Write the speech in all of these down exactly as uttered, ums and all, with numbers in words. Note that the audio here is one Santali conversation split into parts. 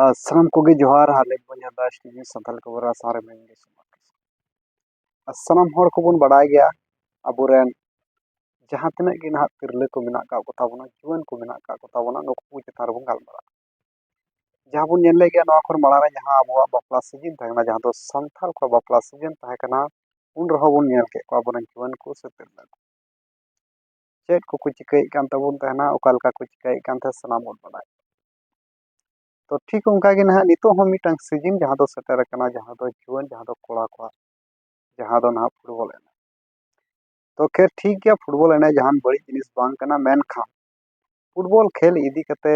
ᱟᱨ ᱥᱟᱱᱟᱢ ᱠᱚᱜᱮ ᱡᱚᱦᱟᱨ, ᱟᱨ ᱱᱤᱛ ᱵᱚᱱ ᱧᱮᱞ ᱮᱫᱟ ᱮᱥ ᱴᱤ ᱵᱷᱤ ᱥᱟᱱᱛᱟᱲ ᱠᱷᱚᱵᱚᱨ ᱟᱥᱲᱟ ᱨᱮ ᱢᱮᱱ ᱜᱮ ᱥᱚᱢᱟᱡᱽ᱾ ᱟᱨ ᱥᱟᱱᱟᱢ ᱦᱚᱲ ᱠᱚᱵᱚᱱ ᱵᱟᱲᱟᱭ ᱜᱮᱭᱟ, ᱟᱵᱚᱨᱮᱱ ᱡᱟᱦᱟᱸ ᱛᱤᱱᱟᱹᱜ ᱜᱮ ᱱᱟᱦᱟᱜ ᱛᱤᱨᱞᱟᱹ ᱠᱚ ᱢᱮᱱᱟᱜ ᱟᱠᱟᱫ ᱠᱚᱛᱟ ᱵᱚᱱᱟ, ᱡᱩᱣᱟᱹᱱ ᱠᱚ ᱢᱮᱱᱟᱜ ᱟᱠᱟᱫ ᱠᱚᱛᱟ ᱵᱚᱱᱟ, ᱱᱩᱠᱩ ᱠᱚ ᱪᱮᱛᱟᱱ ᱨᱮᱵᱚᱱ ᱜᱟᱞᱢᱟᱨᱟᱜᱼᱟ᱾ ᱡᱟᱦᱟᱸ ᱵᱚᱱ ᱧᱮᱞ ᱞᱮᱫ ᱜᱮᱭᱟ, ᱱᱚᱣᱟ ᱠᱷᱚᱱ ᱢᱟᱲᱟᱝ ᱨᱮ ᱡᱟᱦᱟᱸ ᱟᱵᱚᱣᱟᱜ ᱵᱟᱯᱞᱟ ᱥᱤᱡᱤᱱ ᱛᱟᱦᱮᱸ ᱠᱟᱱᱟ, ᱡᱟᱦᱟᱸ ᱫᱚ ᱥᱟᱱᱛᱟᱲ ᱠᱚᱣᱟᱜ ᱵᱟᱯᱞᱟ ᱥᱤᱡᱤᱱ ᱛᱟᱦᱮᱸ ᱠᱟᱱᱟ, ᱩᱱ ᱨᱮᱦᱚᱸ ᱵᱚᱱ ᱧᱮᱞ ᱠᱮᱫ ᱠᱚᱣᱟ ᱟᱵᱚᱨᱮᱱ ᱡᱩᱣᱟᱹᱱ ᱠᱚ ᱥᱮ ᱛᱤᱨᱞᱟᱹ ᱠᱚ ᱪᱮᱫ ᱠᱚᱠᱚ ᱪᱤᱠᱟᱹᱭᱮᱫ ᱠᱟᱱ ᱛᱟᱵᱚᱱ ᱛᱟᱦᱮᱱᱟ, ᱚᱠᱟ ᱞᱮᱠᱟ ᱠᱚ ᱪᱤᱠᱟᱹᱭᱮᱫ ᱠᱟᱱ ᱛᱟᱦᱮᱸ, ᱥᱟᱱᱟᱢ ᱵᱚᱱ ᱵᱟᱰᱟᱭ᱾ ᱛᱚ ᱴᱷᱤᱠ ᱚᱱᱠᱟ ᱜᱮ ᱱᱟᱦᱟᱜ ᱱᱤᱛᱚᱜ ᱦᱚᱸ ᱢᱤᱫᱴᱟᱝ ᱥᱤᱡᱤᱱ ᱡᱟᱦᱟᱸ ᱫᱚ ᱥᱮᱴᱮᱨ ᱟᱠᱟᱱᱟ, ᱡᱟᱦᱟᱸ ᱫᱚ ᱡᱩᱣᱟᱹᱱ, ᱡᱟᱦᱟᱸ ᱫᱚ ᱠᱚᱲᱟ ᱠᱚᱣᱟᱜ, ᱡᱟᱦᱟᱸ ᱫᱚ ᱱᱟᱦᱟᱜ ᱯᱷᱩᱴᱵᱚᱞ ᱮᱱᱮᱡ᱾ ᱛᱚ ᱠᱷᱮᱨ ᱴᱷᱤᱠ ᱜᱮᱭᱟ, ᱯᱷᱩᱴᱵᱚᱞ ᱮᱱᱮᱡ ᱡᱟᱦᱟᱱ ᱵᱟᱹᱲᱤᱡ ᱡᱤᱱᱤᱥ ᱵᱟᱝ ᱠᱟᱱᱟ, ᱢᱮᱱᱠᱷᱟᱱ ᱯᱷᱩᱴᱵᱚᱞ ᱠᱷᱮᱞ ᱤᱫᱤ ᱠᱟᱛᱮ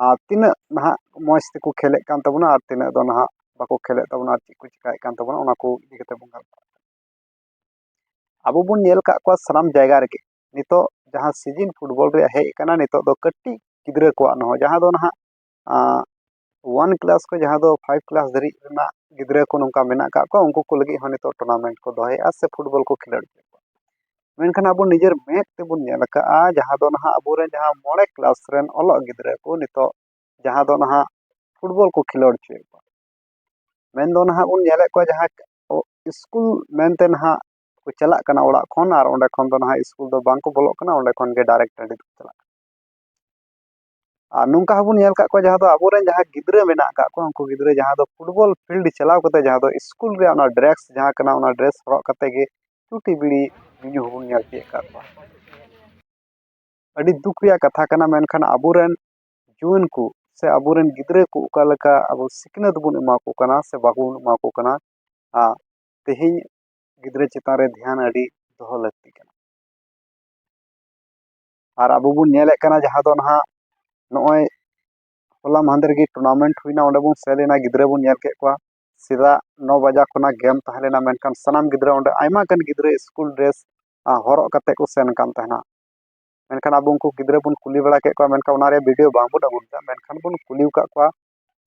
ᱟᱨ ᱛᱤᱱᱟᱹᱜ ᱱᱟᱦᱟᱜ ᱢᱚᱡᱽ ᱛᱮᱠᱚ ᱠᱷᱮᱞᱮᱫ ᱠᱟᱱ ᱛᱟᱵᱚᱱᱟ ᱟᱨ ᱛᱤᱱᱟᱹᱜ ᱫᱚ ᱱᱟᱦᱟᱜ ᱵᱟᱠᱚ ᱠᱷᱮᱞᱮᱫ ᱛᱟᱵᱚᱱᱟ ᱟᱨ ᱪᱮᱫ ᱠᱚ ᱪᱤᱠᱟᱹᱭᱮᱫ ᱠᱟᱱ ᱛᱟᱵᱚᱱᱟ, ᱚᱱᱟ ᱠᱚ ᱤᱫᱤ ᱠᱟᱛᱮ ᱵᱚᱱ ᱜᱟᱞᱢᱟᱨᱟᱜᱼᱟ᱾ ᱟᱵᱚ ᱵᱚᱱ ᱧᱮᱞ ᱟᱠᱟᱫ ᱠᱚᱣᱟ ᱥᱟᱱᱟᱢ ᱡᱟᱭᱜᱟ ᱨᱮᱜᱮ ᱱᱤᱛᱚᱜ ᱡᱟᱦᱟᱸ ᱥᱤᱡᱤᱱ ᱯᱷᱩᱴᱵᱚᱞ ᱨᱮᱭᱟᱜ ᱦᱮᱡ ᱟᱠᱟᱱᱟ, ᱱᱤᱛᱚᱜ ᱫᱚ ᱠᱟᱹᱴᱤᱡ ᱜᱤᱫᱽᱨᱟᱹ ᱠᱚᱣᱟᱜ ᱱᱚᱣᱟ ᱡᱟᱦᱟᱸ ᱫᱚ ᱱᱟᱦᱟᱜ ᱳᱣᱟᱱ ᱠᱞᱟᱥ ᱠᱷᱚᱱ ᱡᱟᱦᱟᱸ ᱫᱚ ᱯᱷᱟᱭᱤᱵᱷ ᱠᱞᱟᱥ ᱫᱷᱟᱹᱨᱤᱡ ᱨᱮᱱᱟᱜ ᱜᱤᱫᱽᱨᱟᱹ ᱠᱚ ᱱᱚᱝᱠᱟ ᱢᱮᱱᱟᱜ ᱟᱠᱟᱫ ᱠᱚᱣᱟ, ᱩᱱᱠᱩ ᱠᱚ ᱞᱟᱹᱜᱤᱫ ᱦᱚᱸ ᱱᱤᱛᱚᱜ ᱴᱩᱨᱱᱟᱢᱮᱱᱴ ᱠᱚ ᱫᱚᱦᱚᱭᱮᱫᱼᱟ ᱥᱮ ᱯᱷᱩᱴᱵᱚᱞ ᱠᱚ ᱠᱷᱮᱞᱳᱰ ᱦᱚᱪᱚᱭᱮᱫ ᱠᱚᱣᱟ᱾ ᱢᱮᱱᱠᱷᱟᱱ ᱟᱵᱚ ᱱᱤᱡᱮᱨ ᱢᱮᱫ ᱛᱮᱵᱚᱱ ᱧᱮᱞ ᱟᱠᱟᱫᱼᱟ, ᱡᱟᱦᱟᱸ ᱫᱚ ᱱᱟᱦᱟᱜ ᱟᱵᱚᱨᱮᱱ ᱡᱟᱦᱟᱸ ᱢᱚᱬᱮ ᱠᱞᱟᱥ ᱨᱮᱱ ᱚᱞᱚᱜ ᱜᱤᱫᱽᱨᱟᱹ ᱠᱚ ᱱᱤᱛᱚᱜ ᱡᱟᱦᱟᱸ ᱫᱚ ᱱᱟᱦᱟᱜ ᱯᱷᱩᱴᱵᱚᱞ ᱠᱚ ᱠᱷᱮᱞᱳᱰ ᱦᱚᱪᱚᱭᱮᱫ ᱠᱚᱣᱟ᱾ ᱢᱮᱱᱫᱚ ᱱᱟᱦᱟᱜ ᱵᱚᱱ ᱧᱮᱞᱮᱫ ᱠᱚᱣᱟ ᱡᱟᱦᱟᱸ ᱥᱠᱩᱞ ᱢᱮᱱᱛᱮ ᱱᱟᱦᱟᱜ ᱠᱚ ᱪᱟᱞᱟᱜ ᱠᱟᱱᱟ ᱚᱲᱟᱜ ᱠᱷᱚᱱ, ᱟᱨ ᱚᱸᱰᱮ ᱠᱷᱚᱱ ᱫᱚ ᱱᱟᱦᱟᱜ ᱥᱠᱩᱞ ᱫᱚ ᱵᱟᱝ ᱠᱚ ᱵᱚᱞᱚᱜ ᱠᱟᱱᱟ, ᱚᱸᱰᱮ ᱠᱷᱚᱱ ᱜᱮ ᱰᱟᱭᱨᱮᱠᱴ ᱴᱟᱺᱰᱤ ᱛᱮᱠᱚ ᱪᱟᱞᱟᱜ ᱠᱟᱱᱟ᱾ ᱟᱨ ᱱᱚᱝᱠᱟ ᱦᱚᱸᱵᱚᱱ ᱧᱮᱞ ᱟᱠᱟᱫ ᱠᱚᱣᱟ ᱡᱟᱦᱟᱸ ᱫᱚ ᱟᱵᱚᱨᱮᱱ ᱡᱟᱦᱟᱸ ᱜᱤᱫᱽᱨᱟᱹ ᱢᱮᱱᱟᱜ ᱟᱠᱟᱫ ᱠᱚᱣᱟ, ᱩᱱᱠᱩ ᱜᱤᱫᱽᱨᱟᱹ ᱡᱟᱦᱟᱸ ᱫᱚ ᱯᱷᱩᱴᱵᱚᱞ ᱯᱷᱤᱞᱰ ᱪᱟᱞᱟᱣ ᱠᱟᱛᱮ ᱡᱟᱦᱟᱸ ᱫᱚ ᱥᱠᱩᱞ ᱨᱮᱭᱟᱜ ᱚᱱᱟ ᱰᱨᱮᱥ ᱡᱟᱦᱟᱸ ᱠᱟᱱᱟ, ᱚᱱᱟ ᱰᱨᱮᱥ ᱦᱚᱨᱚᱜ ᱠᱟᱛᱮ ᱜᱮ ᱪᱩᱴᱤ ᱵᱤᱲᱤ ᱧᱩᱧᱩ ᱦᱚᱸᱵᱚᱱ ᱧᱮᱞ ᱛᱤᱭᱳᱜ ᱟᱠᱟᱫ ᱠᱚᱣᱟ᱾ ᱟᱹᱰᱤ ᱫᱩᱠ ᱨᱮᱭᱟᱜ ᱠᱟᱛᱷᱟ ᱠᱟᱱᱟ, ᱢᱮᱱᱠᱷᱟᱱ ᱟᱵᱚᱨᱮᱱ ᱡᱩᱣᱟᱹᱱ ᱠᱚ ᱥᱮ ᱟᱵᱚᱨᱮᱱ ᱜᱤᱫᱽᱨᱟᱹ ᱠᱚ ᱚᱠᱟ ᱞᱮᱠᱟ ᱟᱵᱚ ᱥᱤᱠᱷᱱᱟᱹᱛ ᱵᱚᱱ ᱮᱢᱟ ᱠᱚ ᱠᱟᱱᱟ ᱥᱮ ᱵᱟᱵᱚᱱ ᱮᱢᱟ ᱠᱚ ᱠᱟᱱᱟ, ᱟᱨ ᱛᱮᱦᱮᱧ ᱜᱤᱫᱽᱨᱟᱹ ᱪᱮᱛᱟᱱ ᱨᱮ ᱫᱷᱮᱭᱟᱱ ᱟᱹᱰᱤ ᱫᱚᱦᱚ ᱞᱟᱹᱠᱛᱤ ᱠᱟᱱᱟ᱾ ᱟᱨ ᱟᱵᱚ ᱵᱚᱱ ᱧᱮᱞᱮᱫ ᱠᱟᱱᱟ ᱡᱟᱦᱟᱸ ᱫᱚ ᱱᱟᱦᱟᱜ ᱱᱚᱜᱼᱚᱭ ᱦᱚᱞᱟ ᱢᱟᱦᱫᱮᱨ ᱜᱮ ᱴᱩᱨᱱᱟᱢᱮᱱᱴ ᱦᱩᱭᱱᱟ, ᱚᱸᱰᱮ ᱵᱚᱱ ᱥᱮᱱ ᱞᱮᱱᱟ, ᱜᱤᱫᱽᱨᱟᱹ ᱵᱚᱱ ᱧᱮᱞ ᱠᱮᱫ ᱠᱚᱣᱟ᱾ ᱥᱮᱛᱟᱜ ᱱᱚ ᱵᱟᱡᱟ ᱠᱷᱚᱱᱟᱜ ᱜᱮᱢ ᱛᱟᱦᱮᱸ ᱞᱮᱱᱟ, ᱢᱮᱱᱠᱷᱟᱱ ᱥᱟᱱᱟᱢ ᱜᱤᱫᱽᱨᱟᱹ ᱚᱸᱰᱮ, ᱟᱭᱢᱟ ᱜᱟᱱ ᱜᱤᱫᱽᱨᱟᱹ ᱥᱠᱩᱞ ᱰᱨᱮᱥ ᱦᱚᱨᱚᱜ ᱠᱟᱛᱮ ᱠᱚ ᱥᱮᱱ ᱠᱟᱱ ᱛᱟᱦᱮᱱᱟ᱾ ᱢᱮᱱᱠᱷᱟᱱ ᱟᱵᱚ ᱩᱱᱠᱩ ᱜᱤᱫᱽᱨᱟᱹ ᱵᱚᱱ ᱠᱩᱞᱤ ᱵᱟᱲᱟ ᱠᱮᱫ ᱠᱚᱣᱟ, ᱢᱮᱱᱠᱷᱟᱱ ᱚᱱᱟ ᱨᱮᱭᱟᱜ ᱵᱷᱤᱰᱤᱭᱳ ᱵᱟᱝ ᱵᱚᱱ ᱟᱹᱜᱩ ᱞᱮᱫᱟ, ᱢᱮᱱᱠᱷᱟᱱ ᱵᱚᱱ ᱠᱩᱞᱤ ᱟᱠᱟᱫ ᱠᱚᱣᱟ,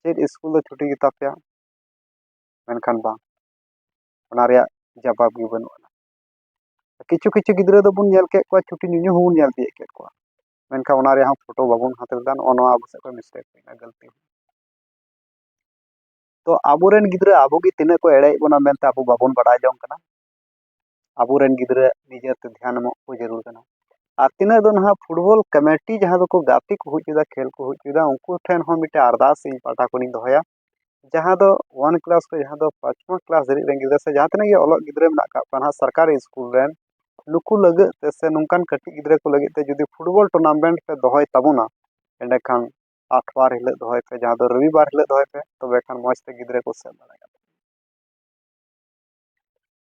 "ᱪᱮᱫ ᱥᱠᱩᱞ ᱫᱚ ᱪᱷᱩᱴᱤ ᱜᱮᱛᱟ ᱯᱮᱭᱟ?" ᱢᱮᱱᱠᱷᱟᱱ ᱵᱟᱝ, ᱚᱱᱟ ᱨᱮᱭᱟᱜ ᱡᱟᱵᱟᱵ ᱜᱮ ᱵᱟᱹᱱᱩᱜ ᱟᱱᱟ᱾ ᱠᱤᱪᱷᱩ ᱠᱤᱪᱷᱩ ᱜᱤᱫᱽᱨᱟᱹ ᱫᱚᱵᱚᱱ ᱧᱮᱞ ᱠᱮᱫ ᱠᱚᱣᱟ, ᱪᱷᱩᱴᱤ ᱧᱩᱧᱩ ᱦᱚᱸᱵᱚᱱ ᱧᱮᱞ ᱛᱤᱭᱳᱜ ᱠᱮᱫ ᱠᱚᱣᱟ, ᱢᱮᱱᱠᱷᱟᱱ ᱚᱱᱟ ᱨᱮᱭᱟᱜ ᱦᱚᱸ ᱯᱷᱳᱴᱳ ᱵᱟᱵᱚᱱ ᱦᱟᱛᱟᱣ ᱞᱮᱫᱟ᱾ ᱱᱚᱜᱼᱚ ᱱᱚᱣᱟ ᱟᱵᱚ ᱥᱮᱫ ᱠᱷᱚᱱ ᱢᱤᱥᱴᱮᱠ ᱦᱩᱭᱱᱟ, ᱜᱟᱹᱞᱛᱤ ᱦᱩᱭᱱᱟ᱾ ᱛᱚ ᱟᱵᱚᱨᱮᱱ ᱜᱤᱫᱽᱨᱟᱹ ᱟᱵᱚ ᱜᱮ ᱛᱤᱱᱟᱹᱜ ᱠᱚ ᱮᱲᱮᱭᱮᱫ ᱵᱚᱱᱟ ᱢᱮᱱᱛᱮ ᱟᱵᱚ ᱵᱟᱵᱚᱱ ᱵᱟᱰᱟᱭ ᱡᱚᱝ ᱠᱟᱱᱟ᱾ ᱟᱵᱚᱨᱮᱱ ᱜᱤᱫᱽᱨᱟᱹ ᱱᱤᱡᱮᱛᱮ ᱫᱷᱮᱭᱟᱱ ᱮᱢᱚᱜ ᱠᱚ ᱡᱟᱹᱨᱩᱲ ᱠᱟᱱᱟ᱾ ᱟᱨ ᱛᱤᱱᱟᱹᱜ ᱫᱚ ᱱᱟᱦᱟᱜ ᱯᱷᱩᱴᱵᱚᱞ ᱠᱚᱢᱤᱴᱤ ᱡᱟᱦᱟᱸ ᱫᱚᱠᱚ ᱜᱟᱛᱮ ᱠᱚ ᱦᱩᱭ ᱦᱚᱪᱚᱭᱮᱫᱟ, ᱠᱷᱮᱞ ᱠᱚ ᱦᱩᱭ ᱦᱚᱪᱚᱭᱮᱫᱟ, ᱩᱱᱠᱩ ᱴᱷᱮᱱ ᱦᱚᱸ ᱢᱤᱫᱴᱮᱱ ᱟᱨᱫᱟᱥ ᱤᱧ ᱯᱟᱦᱴᱟ ᱠᱷᱚᱱᱤᱧ ᱫᱚᱦᱚᱭᱟ, ᱡᱟᱦᱟᱸ ᱫᱚ ᱚᱣᱟᱱ ᱠᱞᱟᱥ ᱠᱷᱚᱱ ᱡᱟᱦᱟᱸ ᱫᱚ ᱯᱟᱸᱪᱣᱟ ᱠᱞᱟᱥ ᱫᱷᱟᱹᱨᱤᱡ ᱨᱮᱱ ᱜᱤᱫᱽᱨᱟᱹ ᱥᱮ ᱡᱟᱦᱟᱸ ᱛᱤᱱᱟᱹᱜ ᱜᱮ ᱚᱞᱚᱜ ᱜᱤᱫᱽᱨᱟᱹ ᱢᱮᱱᱟᱜ ᱟᱠᱟᱫ ᱠᱚᱣᱟ ᱱᱟᱦᱟᱜ ᱥᱚᱨᱠᱟᱨᱤ ᱥᱠᱩᱞ ᱨᱮᱱ, ᱱᱩᱠᱩ ᱞᱟᱹᱜᱤᱫ ᱛᱮ ᱥᱮ ᱱᱚᱝᱠᱟᱱ ᱠᱟᱹᱴᱤᱡ ᱜᱤᱫᱽᱨᱟᱹ ᱠᱚ ᱞᱟᱹᱜᱤᱫ ᱛᱮ ᱡᱩᱫᱤ ᱯᱷᱩᱴᱵᱚᱞ ᱴᱩᱨᱱᱟᱢᱮᱱᱴ ᱯᱮ ᱫᱚᱦᱚᱭ ᱛᱟᱵᱚᱱᱟ, ᱮᱸᱰᱮᱠᱷᱟᱱ ᱟᱴᱷᱣᱟᱨ ᱦᱤᱞᱳᱜ ᱫᱚᱦᱚᱭ ᱯᱮ, ᱡᱟᱦᱟᱸ ᱫᱚ ᱨᱚᱵᱤᱵᱟᱨ ᱦᱤᱞᱳᱜ ᱫᱚᱦᱚᱭ ᱯᱮ, ᱛᱚᱵᱮ ᱠᱷᱟᱱ ᱢᱚᱡᱽ ᱛᱮ ᱜᱤᱫᱽᱨᱟᱹ ᱠᱚ ᱥᱮᱱ ᱫᱟᱲᱮᱭᱟᱜᱼᱟ᱾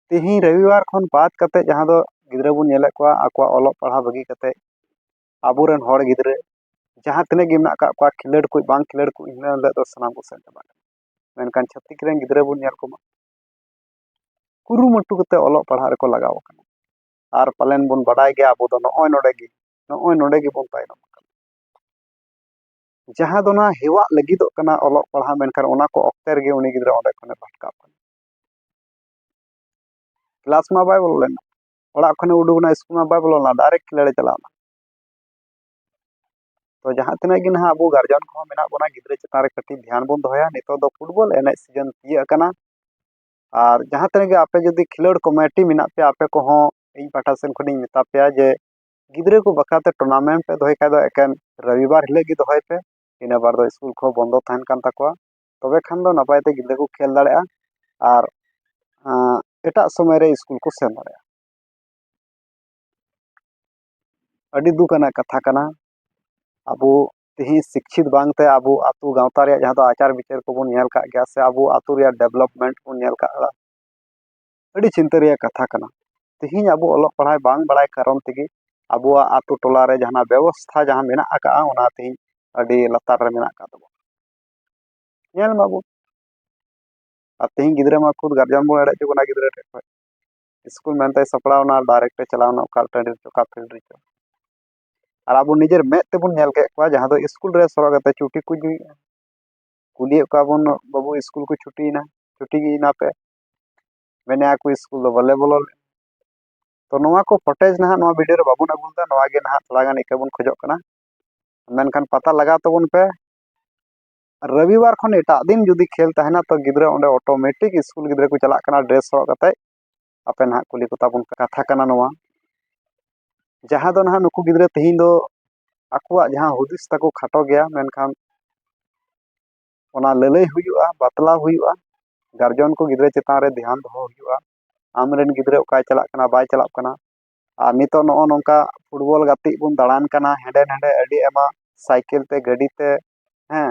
ᱛᱤᱦᱤᱧ ᱨᱚᱵᱤᱵᱟᱨ ᱠᱷᱚᱱ ᱵᱟᱫ ᱠᱟᱛᱮ ᱡᱟᱦᱟᱸ ᱫᱚ ᱜᱤᱫᱽᱨᱟᱹ ᱵᱚᱱ ᱧᱮᱞᱮᱫ ᱠᱚᱣᱟ ᱟᱠᱚᱣᱟᱜ ᱚᱞᱚᱜ ᱯᱟᱲᱦᱟᱣ ᱵᱟᱹᱜᱤ ᱠᱟᱛᱮ, ᱟᱵᱚᱨᱮᱱ ᱦᱚᱲ ᱜᱤᱫᱽᱨᱟᱹ ᱡᱟᱦᱟᱸ ᱛᱤᱱᱟᱹᱜ ᱜᱮ ᱢᱮᱱᱟᱜ ᱟᱠᱟᱫ ᱠᱚᱣᱟ, ᱠᱷᱮᱞᱳᱰ ᱠᱚ ᱵᱟᱝ ᱠᱷᱮᱞᱳᱰ ᱠᱚ, ᱤᱱᱟᱹ ᱦᱤᱞᱳᱜ ᱫᱚ ᱥᱟᱱᱟᱢ ᱠᱚ ᱥᱮᱱ ᱪᱟᱵᱟᱜ ᱠᱟᱱᱟ᱾ ᱢᱮᱱᱠᱷᱟᱱ ᱪᱷᱟᱹᱛᱤᱠ ᱨᱮᱱ ᱜᱤᱫᱽᱨᱟᱹ ᱵᱚᱱ ᱧᱮᱞ ᱠᱚᱢᱟ, ᱠᱩᱨᱩᱢᱩᱴᱩ ᱠᱟᱛᱮ ᱚᱞᱚᱜ ᱯᱟᱲᱦᱟᱜ ᱨᱮᱠᱚ ᱞᱟᱜᱟᱣ ᱟᱠᱟᱱᱟ᱾ ᱟᱨ ᱯᱟᱞᱮᱱ ᱵᱚᱱ ᱵᱟᱰᱟᱭ ᱜᱮᱭᱟ ᱟᱵᱚ ᱫᱚ ᱱᱚᱜᱼᱚᱭ ᱱᱚᱰᱮ ᱜᱮ, ᱱᱚᱜᱼᱚᱭ ᱱᱚᱰᱮ ᱜᱮᱵᱚᱱ ᱛᱟᱭᱱᱚᱢ ᱟᱠᱟᱱᱟ᱾ ᱡᱟᱦᱟᱸ ᱫᱚ ᱱᱚᱣᱟ ᱦᱮᱣᱟᱜ ᱞᱟᱹᱜᱤᱫᱚᱜ ᱠᱟᱱᱟ ᱚᱞᱚᱜ ᱯᱟᱲᱦᱟᱜ, ᱢᱮᱱᱠᱷᱟᱱ ᱚᱱᱟ ᱠᱚ ᱚᱠᱛᱮ ᱨᱮᱜᱮ ᱩᱱᱤ ᱜᱤᱫᱽᱨᱟᱹ ᱚᱸᱰᱮ ᱠᱷᱚᱱᱮ ᱵᱷᱟᱴᱠᱟᱜ ᱠᱟᱱᱟ᱾ ᱠᱞᱟᱥ ᱢᱟ ᱵᱟᱭ ᱵᱚᱞᱚ ᱞᱮᱱᱟ, ᱚᱲᱟᱜ ᱠᱷᱚᱱᱮ ᱩᱰᱩᱠ ᱮᱱᱟ, ᱥᱠᱩᱞ ᱢᱟ ᱵᱟᱭ ᱵᱚᱞᱚ ᱞᱮᱱᱟ, ᱰᱟᱭᱨᱮᱠᱴ ᱠᱷᱮᱞᱳᱰ ᱮ ᱪᱟᱞᱟᱣ ᱮᱱᱟ᱾ ᱛᱚ ᱡᱟᱦᱟᱸ ᱛᱤᱱᱟᱹᱜ ᱜᱮ ᱱᱟᱦᱟᱜ ᱟᱵᱚ ᱜᱟᱨᱡᱮᱱ ᱠᱚᱦᱚᱸ ᱢᱮᱱᱟᱜ ᱵᱚᱱᱟ, ᱜᱤᱫᱽᱨᱟᱹ ᱪᱮᱛᱟᱱ ᱨᱮ ᱠᱟᱹᱴᱤᱡ ᱫᱷᱮᱭᱟᱱ ᱵᱚᱱ ᱫᱚᱦᱚᱭᱟ᱾ ᱱᱤᱛᱚᱜ ᱫᱚ ᱯᱷᱩᱴᱵᱚᱞ ᱮᱱᱮᱡ ᱥᱤᱡᱮᱱ ᱛᱤᱭᱟᱹᱜ ᱟᱠᱟᱱᱟ, ᱟᱨ ᱡᱟᱦᱟᱸ ᱛᱤᱱᱟᱹᱜ ᱜᱮ ᱟᱯᱮ ᱡᱩᱫᱤ ᱠᱷᱮᱞᱳᱰ ᱠᱚᱢᱤᱴᱤ ᱢᱮᱱᱟᱜ ᱯᱮᱭᱟ, ᱟᱯᱮ ᱠᱚᱦᱚᱸ ᱤᱧ ᱯᱟᱦᱴᱟ ᱥᱮᱱ ᱠᱷᱚᱱᱤᱧ ᱢᱮᱛᱟ ᱯᱮᱭᱟ ᱡᱮ ᱜᱤᱫᱽᱨᱟᱹ ᱠᱚ ᱵᱟᱠᱷᱨᱟ ᱛᱮ ᱴᱩᱨᱱᱟᱢᱮᱱᱴ ᱯᱮ ᱫᱚᱦᱚᱭ ᱠᱷᱟᱡ ᱫᱚ ᱮᱠᱮᱱ ᱨᱚᱵᱤᱵᱟᱨ ᱦᱤᱞᱳᱜ ᱜᱮ ᱫᱚᱦᱚᱭ ᱯᱮ᱾ ᱤᱱᱟᱹ ᱵᱟᱨ ᱫᱚ ᱥᱠᱩᱞ ᱠᱚᱦᱚᱸ ᱵᱚᱱᱫᱚ ᱛᱟᱦᱮᱱ ᱠᱟᱱ ᱛᱟᱠᱚᱣᱟ, ᱛᱚᱵᱮ ᱠᱷᱟᱱ ᱫᱚ ᱱᱟᱯᱟᱭ ᱛᱮ ᱜᱤᱫᱽᱨᱟᱹ ᱠᱚ ᱠᱷᱮᱞ ᱫᱟᱲᱮᱭᱟᱜᱼᱟ ᱟᱨ ᱟᱸ, ᱮᱴᱟᱜ ᱥᱚᱢᱚᱭ ᱨᱮ ᱥᱠᱩᱞ ᱠᱚ ᱥᱮᱱ ᱫᱟᱲᱮᱭᱟᱜᱼᱟ᱾ ᱟᱹᱰᱤ ᱫᱩᱠ ᱟᱱᱟᱜ ᱠᱟᱛᱷᱟ ᱠᱟᱱᱟ᱾ ᱟᱵᱚ ᱛᱮᱦᱮᱧ ᱥᱤᱠᱪᱷᱤᱛ ᱵᱟᱝᱛᱮ ᱟᱵᱚ ᱟᱹᱛᱩ ᱜᱟᱶᱛᱟ ᱨᱮᱭᱟᱜ ᱡᱟᱦᱟᱸ ᱫᱚ ᱟᱪᱟᱨ ᱵᱤᱪᱟᱹᱨ ᱠᱚᱵᱚᱱ ᱧᱮᱞ ᱠᱟᱜ ᱜᱮᱭᱟ, ᱥᱮ ᱟᱵᱚ ᱟᱹᱛᱩ ᱨᱮᱭᱟᱜ ᱰᱮᱵᱷᱞᱚᱯᱢᱮᱱᱴ ᱵᱚᱱ ᱧᱮᱞ ᱠᱟᱜᱼᱟ, ᱟᱹᱰᱤ ᱪᱤᱱᱛᱟᱹ ᱨᱮᱭᱟᱜ ᱠᱟᱛᱷᱟ ᱠᱟᱱᱟ᱾ ᱛᱮᱦᱮᱧ ᱟᱵᱚ ᱚᱞᱚᱜ ᱯᱟᱲᱦᱟᱣ ᱵᱟᱝ ᱵᱟᱲᱟᱭ ᱠᱟᱨᱚᱱ ᱛᱮᱜᱮ ᱟᱵᱚᱣᱟᱜ ᱟᱹᱛᱩ ᱴᱚᱞᱟ ᱨᱮ ᱡᱟᱦᱟᱸ ᱵᱮᱵᱚᱥᱛᱷᱟ ᱡᱟᱦᱟᱸ ᱢᱮᱱᱟᱜ ᱟᱠᱟᱜᱼᱟ, ᱚᱱᱟ ᱛᱮᱦᱮᱧ ᱟᱹᱰᱤ ᱞᱟᱛᱟᱨ ᱨᱮ ᱢᱮᱱᱟᱜ ᱟᱠᱟᱫ ᱛᱟᱵᱚᱱᱟ᱾ ᱧᱮᱞ ᱢᱟᱵᱚᱱ, ᱟᱨ ᱛᱮᱦᱮᱧ ᱜᱤᱫᱽᱨᱟᱹ ᱢᱟ ᱠᱷᱩᱫ ᱜᱟᱨᱡᱮᱱ ᱵᱚᱱ ᱮᱲᱮ ᱦᱚᱪᱚ ᱠᱟᱱᱟ ᱜᱤᱫᱽᱨᱟᱹ ᱴᱷᱮᱱ ᱠᱷᱚᱱ᱾ ᱥᱠᱩᱞ ᱢᱮᱱᱛᱮᱭ ᱥᱟᱯᱲᱟᱣ ᱮᱱᱟ, ᱰᱟᱭᱨᱮᱠᱴ ᱮ ᱪᱟᱞᱟᱣ ᱮᱱᱟ ᱚᱠᱟ ᱴᱟᱺᱰᱤ ᱨᱮᱪᱚ, ᱚᱠᱟ ᱯᱷᱤᱞᱰ ᱨᱮᱪᱚ᱾ ᱟᱨ ᱟᱵᱚ ᱱᱤᱡᱮᱨ ᱢᱮᱫ ᱛᱮᱵᱚᱱ ᱧᱮᱞ ᱠᱮᱫ ᱠᱚᱣᱟ, ᱡᱟᱦᱟᱸ ᱫᱚ ᱥᱠᱩᱞ ᱨᱮ ᱥᱚᱨᱚᱜ ᱠᱟᱛᱮ ᱪᱩᱴᱤ ᱠᱚ ᱧᱩᱭᱮᱫᱼᱟ᱾ ᱠᱩᱞᱤᱭᱮᱫ ᱠᱚᱣᱟ ᱵᱚᱱ, "ᱵᱟᱹᱵᱩ, ᱥᱠᱩᱞ ᱠᱚ ᱪᱷᱩᱴᱤᱭᱮᱱᱟ, ᱪᱷᱩᱴᱤ ᱜᱮ ᱮᱱᱟ ᱯᱮ?" ᱢᱮᱱᱮᱫᱼᱟ ᱠᱚ, "ᱥᱠᱩᱞ ᱫᱚ ᱵᱟᱞᱮ ᱵᱚᱞᱚ ᱞᱮᱱᱟ᱾" ᱛᱚ ᱱᱚᱣᱟ ᱠᱚ ᱯᱷᱚᱴᱮᱡᱽ ᱱᱟᱦᱟᱜ ᱱᱚᱣᱟ ᱵᱷᱤᱰᱤᱭᱳ ᱨᱮ ᱵᱟᱵᱚᱱ ᱟᱹᱜᱩ ᱞᱮᱫᱟ, ᱱᱚᱣᱟ ᱜᱮ ᱱᱟᱦᱟᱜ ᱛᱷᱚᱲᱟ ᱜᱟᱱ ᱤᱠᱟᱹ ᱵᱚᱱ ᱠᱷᱚᱡᱚᱜ ᱠᱟᱱᱟ᱾ ᱢᱮᱱᱠᱷᱟᱱ ᱯᱟᱛᱟ ᱞᱟᱜᱟᱣ ᱛᱟᱵᱚᱱ ᱯᱮ᱾ ᱨᱚᱵᱤᱵᱟᱨ ᱠᱷᱚᱱ ᱮᱴᱟᱜ ᱫᱤᱱ ᱡᱩᱫᱤ ᱠᱷᱮᱞ ᱛᱟᱦᱮᱱᱟ, ᱛᱚ ᱜᱤᱫᱽᱨᱟᱹ ᱚᱸᱰᱮ ᱚᱴᱳᱢᱮᱴᱤᱠ ᱥᱠᱩᱞ ᱜᱤᱫᱽᱨᱟᱹ ᱠᱚ ᱪᱟᱞᱟᱜ ᱠᱟᱱᱟ ᱰᱨᱮᱥ ᱦᱚᱨᱚᱜ ᱠᱟᱛᱮ᱾ ᱟᱯᱮ ᱱᱟᱦᱟᱜ ᱠᱩᱞᱤ ᱠᱚ ᱛᱟᱵᱚᱱ ᱠᱟᱛᱷᱟ ᱠᱟᱱᱟ ᱱᱚᱣᱟ, ᱡᱟᱦᱟᱸ ᱫᱚ ᱱᱟᱦᱟᱜ ᱱᱩᱠᱩ ᱜᱤᱫᱽᱨᱟᱹ ᱛᱮᱦᱮᱧ ᱫᱚ ᱟᱠᱚᱣᱟᱜ ᱡᱟᱦᱟᱸ ᱦᱩᱫᱤᱥ ᱛᱟᱠᱚ ᱠᱷᱟᱴᱚ ᱜᱮᱭᱟ, ᱢᱮᱱᱠᱷᱟᱱ ᱚᱱᱟ ᱞᱟᱹᱞᱟᱹᱭ ᱦᱩᱭᱩᱜᱼᱟ, ᱵᱟᱛᱞᱟᱣ ᱦᱩᱭᱩᱜᱼᱟ, ᱜᱟᱨᱡᱚᱱ ᱠᱚ ᱜᱤᱫᱽᱨᱟᱹ ᱪᱮᱛᱟᱱ ᱨᱮ ᱫᱷᱮᱭᱟᱱ ᱫᱚᱦᱚ ᱦᱩᱭᱩᱜᱼᱟ᱾ ᱟᱢᱨᱮᱱ ᱜᱤᱫᱽᱨᱟᱹ ᱚᱠᱟᱭ ᱪᱟᱞᱟᱜ ᱠᱟᱱᱟ, ᱵᱟᱭ ᱪᱟᱞᱟᱜ ᱠᱟᱱᱟ᱾ ᱟᱨ ᱱᱤᱛᱚᱜ ᱱᱚᱜᱼᱚ ᱱᱚᱝᱠᱟ ᱯᱷᱩᱴᱵᱚᱞ ᱜᱟᱛᱮᱜ ᱵᱚᱱ ᱫᱟᱬᱟᱱ ᱠᱟᱱᱟ, ᱦᱮᱸᱰᱮ ᱱᱷᱮᱸᱰᱮ ᱟᱹᱰᱤ ᱟᱭᱢᱟ ᱥᱟᱭᱠᱮᱞ ᱛᱮ, ᱜᱟᱹᱰᱤ ᱛᱮ, ᱦᱮᱸ,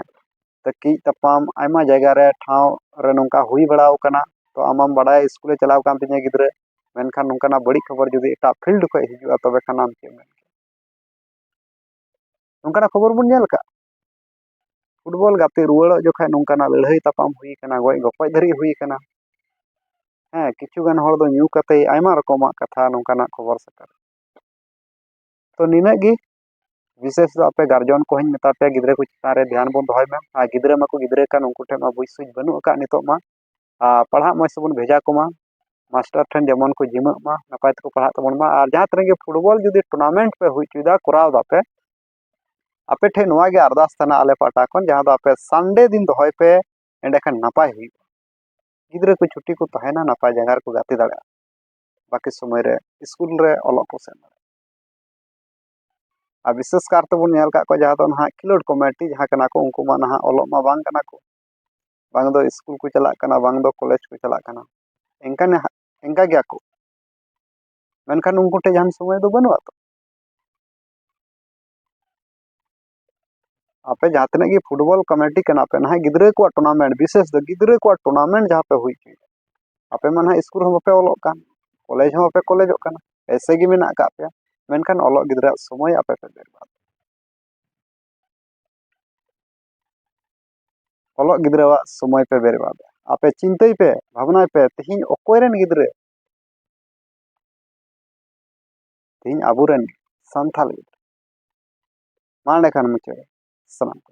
ᱛᱟᱹᱠᱤᱡ ᱛᱟᱯᱟᱢ ᱟᱭᱢᱟ ᱡᱟᱭᱜᱟ ᱨᱮ, ᱴᱷᱟᱶ ᱨᱮ ᱱᱚᱝᱠᱟ ᱦᱩᱭ ᱵᱟᱲᱟᱣ ᱠᱟᱱᱟ᱾ ᱛᱚ ᱟᱢ ᱢᱟᱢ ᱵᱟᱰᱟᱭᱟ ᱥᱠᱩᱞᱮ ᱪᱟᱞᱟᱣ ᱠᱟᱱ ᱛᱤᱧᱟᱹ ᱜᱤᱫᱽᱨᱟᱹ, ᱢᱮᱱᱠᱷᱟᱱ ᱱᱚᱝᱠᱟᱱᱟᱜ ᱵᱟᱹᱲᱤᱡ ᱠᱷᱚᱵᱚᱨ ᱡᱩᱫᱤ ᱮᱴᱟᱜ ᱯᱷᱤᱞᱰ ᱠᱷᱚᱱ ᱦᱤᱡᱩᱜᱼᱟ, ᱛᱚᱵᱮ ᱠᱷᱟᱱ ᱟᱢ ᱪᱮᱫ ᱮᱢ ᱢᱮᱱ ᱠᱮᱭᱟ? ᱱᱚᱝᱠᱟᱱᱟᱜ ᱠᱷᱚᱵᱚᱨ ᱵᱚᱱ ᱧᱮᱞ ᱠᱟᱜ᱾ ᱯᱷᱩᱴᱵᱚᱞ ᱜᱟᱛᱮ ᱨᱩᱣᱟᱹᱲᱚᱜ ᱡᱚᱠᱷᱟᱡ ᱱᱚᱝᱠᱟᱱᱟᱜ ᱞᱟᱹᱲᱦᱟᱹᱭ ᱛᱟᱯᱟᱢ ᱦᱩᱭ ᱠᱟᱱᱟ, ᱜᱚᱡ ᱜᱚᱯᱚᱡ ᱫᱷᱟᱹᱨᱤᱡ ᱦᱩᱭ ᱠᱟᱱᱟ᱾ ᱦᱮᱸ, ᱠᱤᱪᱷᱩ ᱜᱟᱱ ᱦᱚᱲ ᱫᱚ ᱧᱩ ᱠᱟᱛᱮ ᱟᱭᱢᱟ ᱨᱚᱠᱚᱢᱟᱜ ᱠᱟᱛᱷᱟ ᱱᱚᱝᱠᱟᱱᱟᱜ ᱠᱷᱚᱵᱚᱨ ᱥᱟᱠᱟᱢ᱾ ᱛᱚ ᱱᱤᱱᱟᱹᱜ ᱜᱮ, ᱵᱤᱥᱮᱥ ᱫᱚ ᱟᱯᱮ ᱜᱟᱨᱡᱚᱱ ᱠᱚᱦᱚᱸᱧ ᱢᱮᱛᱟ ᱯᱮᱭᱟ, ᱜᱤᱫᱽᱨᱟᱹ ᱠᱚ ᱪᱮᱛᱟᱱ ᱨᱮ ᱫᱷᱮᱭᱟᱱ ᱵᱚᱱ ᱫᱚᱦᱚᱭ ᱢᱟ᱾ ᱟᱨ ᱜᱤᱫᱽᱨᱟᱹ ᱢᱟᱠᱚ ᱜᱤᱫᱽᱨᱟᱹ ᱠᱟᱱ, ᱩᱱᱠᱩ ᱴᱷᱮᱱ ᱢᱟ ᱵᱩᱡᱽ ᱥᱩᱡᱽ ᱵᱟᱹᱱᱩᱜ ᱟᱠᱟᱫ ᱱᱤᱛᱚᱜ ᱢᱟ᱾ ᱟᱨ ᱯᱟᱲᱦᱟᱜ ᱢᱚᱡᱽ ᱛᱮᱵᱚᱱ ᱵᱷᱮᱡᱟ ᱠᱚᱢᱟ, ᱢᱟᱥᱴᱟᱨ ᱴᱷᱮᱱ ᱡᱮᱢᱚᱱ ᱠᱚ ᱡᱤᱢᱟᱹᱜ ᱢᱟ, ᱱᱟᱯᱟᱭ ᱛᱮᱠᱚ ᱯᱟᱲᱦᱟᱜ ᱛᱟᱵᱚᱱ ᱢᱟ᱾ ᱟᱨ ᱡᱟᱦᱟᱸ ᱛᱤᱱᱟᱹᱜ ᱜᱮ ᱯᱷᱩᱴᱵᱚᱞ ᱡᱩᱫᱤ ᱴᱩᱨᱱᱟᱢᱮᱱᱴ ᱯᱮ ᱦᱩᱭ ᱦᱚᱪᱚᱭᱮᱫᱟ, ᱠᱚᱨᱟᱣ ᱫᱟᱯᱮ, ᱟᱯᱮ ᱴᱷᱮᱱ ᱱᱚᱣᱟ ᱜᱮ ᱟᱨᱫᱟᱥ ᱛᱟᱦᱮᱱᱟ ᱟᱞᱮ ᱯᱟᱦᱴᱟ ᱠᱷᱚᱱ, ᱡᱟᱦᱟᱸ ᱫᱚ ᱟᱯᱮ ᱥᱟᱱᱰᱮ ᱫᱤᱱ ᱫᱚᱦᱚᱭ ᱯᱮ, ᱮᱸᱰᱮᱠᱷᱟᱱ ᱱᱟᱯᱟᱭ ᱦᱩᱭᱩᱜᱼᱟ᱾ ᱜᱤᱫᱽᱨᱟᱹ ᱠᱚ ᱪᱷᱩᱴᱤ ᱠᱚ ᱛᱟᱦᱮᱱᱟ, ᱱᱟᱯᱟᱭ ᱡᱟᱭᱜᱟ ᱨᱮᱠᱚ ᱜᱟᱛᱮ ᱫᱟᱲᱮᱭᱟᱜᱼᱟ, ᱵᱟᱹᱠᱤ ᱥᱚᱢᱚᱭ ᱨᱮ ᱥᱠᱩᱞ ᱨᱮ ᱚᱞᱚᱜ ᱠᱚ ᱥᱮᱱ ᱫᱟᱲᱮᱭᱟᱜᱼᱟ᱾ ᱟᱨ ᱵᱤᱥᱮᱥ ᱠᱟᱨ ᱛᱮᱵᱚᱱ ᱧᱮᱞ ᱠᱟᱜ ᱠᱚᱣᱟ ᱡᱟᱦᱟᱸ ᱫᱚ ᱱᱟᱦᱟᱜ ᱠᱷᱮᱞᱳᱰ ᱠᱚᱢᱤᱴᱤ ᱡᱟᱦᱟᱸ ᱠᱟᱱᱟ ᱠᱚ, ᱩᱱᱠᱩ ᱢᱟ ᱱᱟᱦᱟᱜ ᱚᱞᱚᱜ ᱢᱟ ᱵᱟᱝ ᱠᱟᱱᱟ ᱠᱚ, ᱵᱟᱝ ᱫᱚ ᱥᱠᱩᱞ ᱠᱚ ᱪᱟᱞᱟᱜ ᱠᱟᱱᱟ, ᱵᱟᱝ ᱫᱚ ᱠᱚᱞᱮᱡᱽ ᱠᱚ ᱪᱟᱞᱟᱜ ᱠᱟᱱᱟ, ᱮᱱᱠᱟᱱ ᱮᱱᱠᱟ ᱜᱮᱭᱟ ᱠᱚ, ᱢᱮᱱᱠᱷᱟᱱ ᱩᱱᱠᱩ ᱴᱷᱮᱱ ᱡᱟᱦᱟᱱ ᱥᱚᱢᱚᱭ ᱫᱚ ᱵᱟᱹᱱᱩᱜᱼᱟ ᱛᱚ᱾ ᱟᱯᱮ ᱡᱟᱦᱟᱸ ᱛᱤᱱᱟᱹᱜ ᱜᱮ ᱯᱷᱩᱴᱵᱚᱞ ᱠᱚᱢᱤᱴᱤ ᱠᱟᱱᱟ ᱯᱮ, ᱱᱟᱦᱟᱜ ᱜᱤᱫᱽᱨᱟᱹ ᱠᱚᱣᱟᱜ ᱴᱩᱨᱱᱟᱢᱮᱱᱴ, ᱵᱤᱥᱮᱥ ᱫᱚ ᱜᱤᱫᱽᱨᱟᱹ ᱠᱚᱣᱟᱜ ᱴᱩᱨᱱᱟᱢᱮᱱᱴ ᱡᱟᱦᱟᱸ ᱯᱮ ᱦᱩᱭ ᱦᱚᱪᱚᱭᱮᱫᱟ, ᱟᱯᱮ ᱢᱟ ᱱᱟᱦᱟᱜ ᱥᱠᱩᱞ ᱦᱚᱸ ᱵᱟᱯᱮ ᱚᱞᱚᱜ ᱠᱟᱱ, ᱠᱚᱞᱮᱡᱽ ᱦᱚᱸ ᱵᱟᱯᱮ ᱠᱚᱞᱮᱡᱚᱜ ᱠᱟᱱᱟ, ᱮᱭᱥᱮ ᱜᱮ ᱢᱮᱱᱟᱜ ᱟᱠᱟᱫ ᱯᱮᱭᱟ, ᱢᱮᱱᱠᱷᱟᱱ ᱚᱞᱚᱜ ᱜᱤᱫᱽᱨᱟᱹᱣᱟᱜ ᱥᱚᱢᱚᱭ ᱟᱯᱮ ᱯᱮ ᱵᱮᱨᱵᱟᱫ᱾ ᱚᱞᱚᱜ ᱜᱤᱫᱽᱨᱟᱹᱣᱟᱜ ᱥᱚᱢᱚᱭ ᱯᱮ ᱵᱮᱨᱵᱟᱫ᱾ ᱟᱯᱮ ᱪᱤᱱᱛᱟᱹᱭ ᱯᱮ, ᱵᱷᱟᱵᱽᱱᱟᱭ ᱯᱮ, ᱛᱮᱦᱮᱧ ᱚᱠᱚᱭ ᱨᱮᱱ ᱜᱤᱫᱽᱨᱟᱹ, ᱛᱮᱦᱮᱧ ᱟᱵᱚᱨᱮᱱ ᱥᱟᱱᱛᱟᱲ ᱜᱤᱫᱽᱨᱟᱹ᱾ ᱢᱟ ᱮᱸᱰᱮᱠᱷᱟᱱ ᱢᱩᱪᱟᱹᱫ ᱨᱮ ᱥᱟᱱᱟᱢ ᱠᱚ᱾